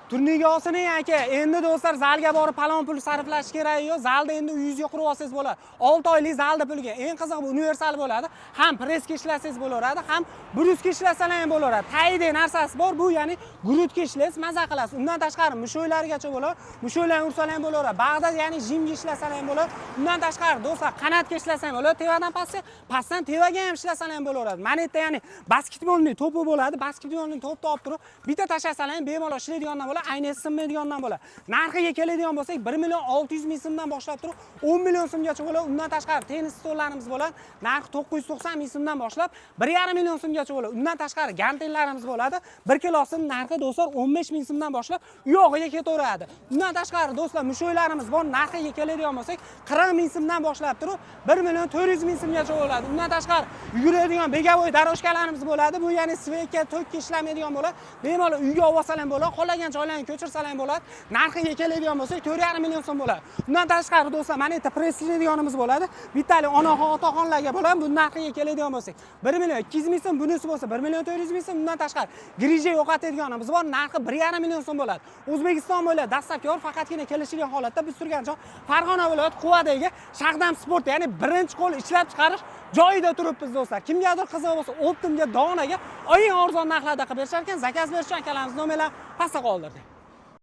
Turniga olsin, ey aka. Endi, do'stlar, zalga borib palon pul sarflash keragi yo'q. Zalda endi uyingizga qurib olsangiz bo'ladi. 6 oylik zalda pulga. Eng qizig'i, bu universal bo'ladi. Ham pressga ishlasangiz bo'laveradi, ham брус ga ishlasalar ham bo'laveradi. Tayida narsasi bor. Bu, ya'ni грудь ga ishlaysiz, maza qilasiz. Undan tashqari mushoylargacha bo'ladi. Mushoylarni ursalar ham bo'laveradi. Bag'da, ya'ni жим ga ishlasalar ham bo'ladi. Undan tashqari, do'stlar, qanatga ishlasa ham bo'ladi. Tevadan pastga, pastdan tevaga ham ishlasalar ham bo'laveradi. Mana yerda, ya'ni баскетбольный to'pi bo'ladi. Баскетбольный to'pni olib turib, bitta tashlasalar ham bemalol ishlaydigandan bo'ladi, aynasi sinmaydigandan bo'ladi. Narxiga keladigan bo'lsak, 1 million 600 ming so'mdan boshlab turib 10 million so'mgacha bo'ladi. Undan tashqari tennis stollarimiz bo'ladi. Narxi 990 ming so'mdan boshlab 1,5 million so'mgacha bo'ladi. Undan tashqari gantellarimiz bo'ladi. 1 kilosini narxi, do'stlar, 15 ming so'mdan boshlab u yog'iga ketaveradi. Undan tashqari, do'stlar, mushoylarimiz bor. Narxiga keladigan bo'lsak, 40 ming so'mdan boshlab turib 1 million 400 ming so'mgacha bo'ladi. Undan tashqari yuguradigan беговой дорожка larimiz bo'ladi. Bu, ya'ni свет ga, tokka ishlamaydigan bo'ladi. Bemalol uyga olib olsalar ham bo'ladi, xohlagan joylarga ko'chirsalar ham bo'ladi. Narxiga keladigan bo'lsak, 4,5 million so'm bo'ladi. Undan tashqari, do'stlar, mana yerda press ishlaydiganimiz bo'ladi. Bittalik onaxon, otaxonlarga bo'ladi. Bu narxiga keladigan bo'lsak, 1 million 200 ming so'm, bunisi bo'lsa 1 million 400 ming so'm. Undan tashqari грыжа yo'qotadiganimiz bor. Narxi 1,5 million so'm bo'ladi. O'zbekiston bo'ylab доставка bor, faqatgina kelishilgan holatda biz turgan joy Farg'ona viloyati Quvadagi Shag'dam Sport, ya'ni birinchi qo'l ishlab chiqarish joyida turibmiz, do'stlar. Kimgadir qiziq bo'lsa, оптом ga, donaga eng arzon narxlarda qilib berishar ekan. Заказ berish uchun akalarimiz nomerlarini pastda qoldirdik.